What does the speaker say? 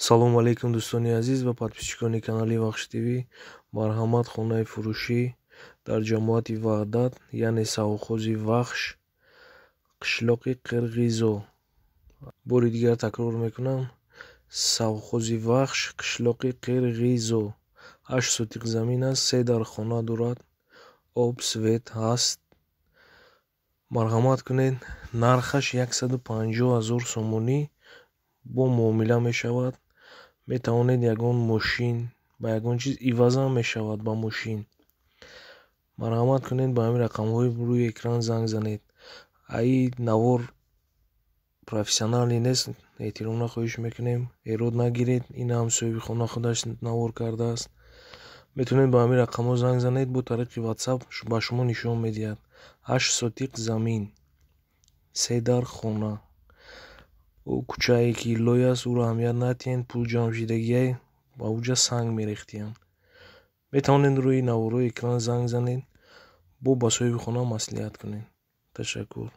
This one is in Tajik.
Салому алейкум, дӯстони азиз ва подписчикони канали Вахш ТВ. Марҳамат, хонаи фурӯшӣ дар ҷамоати Ваҳдат, яъне совхози Вахш, қишлоқи Қирғизо. Бори дигар такрор мекунам: совхози Вахш, қишлоқи Қирғизо. 8 сотиқ замин аст, се дар хона дорад, об, свет ҳаст. Марҳамат кунед, нархаш 150 000 сомонӣ, бо муомила мешавад. Метавонед ягон мошин ба ягон чиз ивазам мешавад, ба мошин. Марҳамат кунед, ба ҳамин рақамҳои рӯи экран занг занед. Аи навор профессионалӣ нест, эҳтиромона хоҳиш мекунем, эрод нагиред. Ин ҳам соҳиби хона худаш навор кардааст. Метавонед ба ҳамин рақамҳо занг занед, бо тариқи Ватсап ба шумо нишон медиҳад. 8 сотиқ замин, се дар хона. Ӯ кӯчае ки лой аст, ӯро аҳамият надиҳед, пул ҷамъ шидагиай, ба уҷа санг мерехтиянд. Метавонед рӯи наворҳои экран занг занед, бо ба соҳиби хона маслиҳат кунед. Ташаккур.